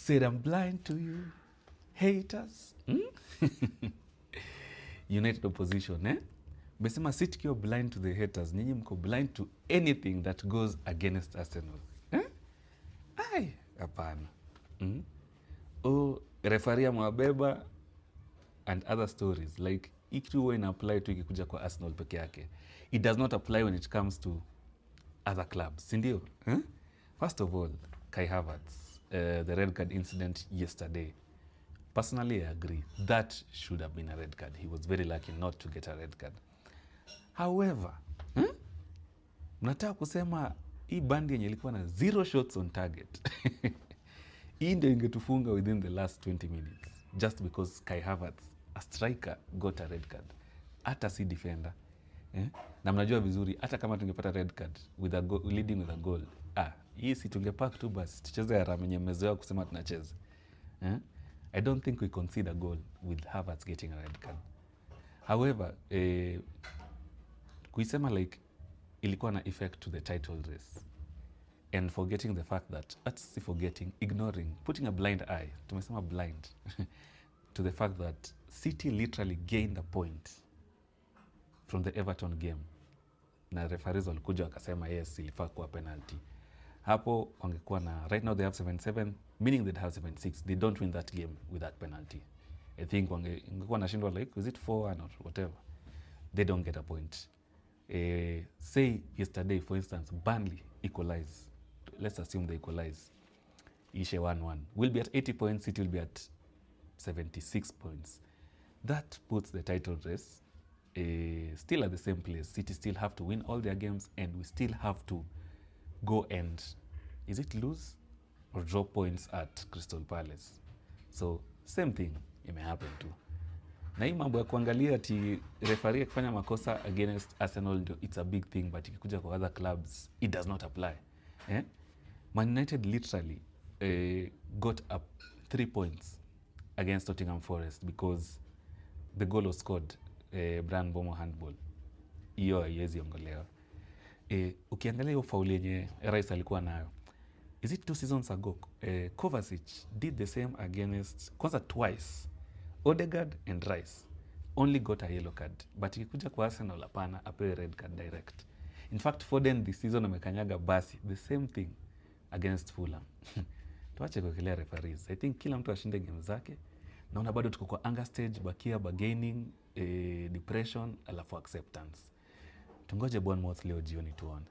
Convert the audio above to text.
Said I'm blind to you haters. United opposition, eh? Besema si tukiwa blind to the haters, nyinyi mko blind to anything that goes against Arsenal. Eh? Ai, hapana. Refaria mwabeba and other stories. Like, ikitu huwa ina apply tu ikikuja kwa Arsenal peke yake. It does not apply when it comes to other clubs. Sindio? Eh? First of all, Kai Havertz, the red card incident yesterday. Personally, I agree. That should have been a red card. He was very lucky not to get a red card. However, mnataka kusema hii bandi yenye ilikuwa na 0 shots on target. Hii ndio ingetufunga within the last 20 minutes. Just because Kai Havertz, a striker, got a red card. Hata si defender. Na mnajua vizuri, hata kama tungepata red card with leading with a goal. Hii si tungepack tu basi. Tucheze ya ramenye mezoea kusema tunacheze. I don't think we concede a goal with Havertz getting a red card. However, kuisema like ilikuwa na effect to the title race. And forgetting the fact that, ignoring, putting a blind eye, tumesema blind, to the fact that City literally gained a point from the Everton game. Na referees walikuja wakasema yes, ilifaa kuwa penalty. Hapo wangekuwa na, right now they have 77, meaning they'd have 76. They don't win that game with that penalty. I think wangekuwa na shindwa like, is it 4-1 or whatever? They don't get a point. Say yesterday, for instance, Burnley equalize. Let's assume they equalize. Ishe 1-1. We'll be at 80 points, City will be at 76 points. That puts the title race still at the same place. City still have to win all their games and we still have to go and, is it lose or draw points at Crystal Palace? So, same thing, it may happen too. Na hii mambo ya kuangalia ati referee akifanya makosa against Arsenal, it's a big thing, but ikikuja kwa other clubs, it does not apply. Man United literally got up 3 points against Nottingham Forest because the goal was scored, Bryan Mbeumo handball. Iyo haiwezi ongolewa. Ukiangalia hiyo fauli yenye Rice alikuwa nayo, is it 2 seasons ago? Kovacic did the same against, kwanza twice, Odegaard and Rice only got a yellow card, but ikikuja kwa Arsenal hapana, apewe red card direct. In fact, Foden this season amekanyaga basi, the same thing against Fulham. Tuache kukelea referees. I think kila mtu ashinde game zake. Naona bado tuko kwa anger stage, bakia, bargaining, depression, alafu acceptance. Tungoje Bournemouth leo jioni tuone.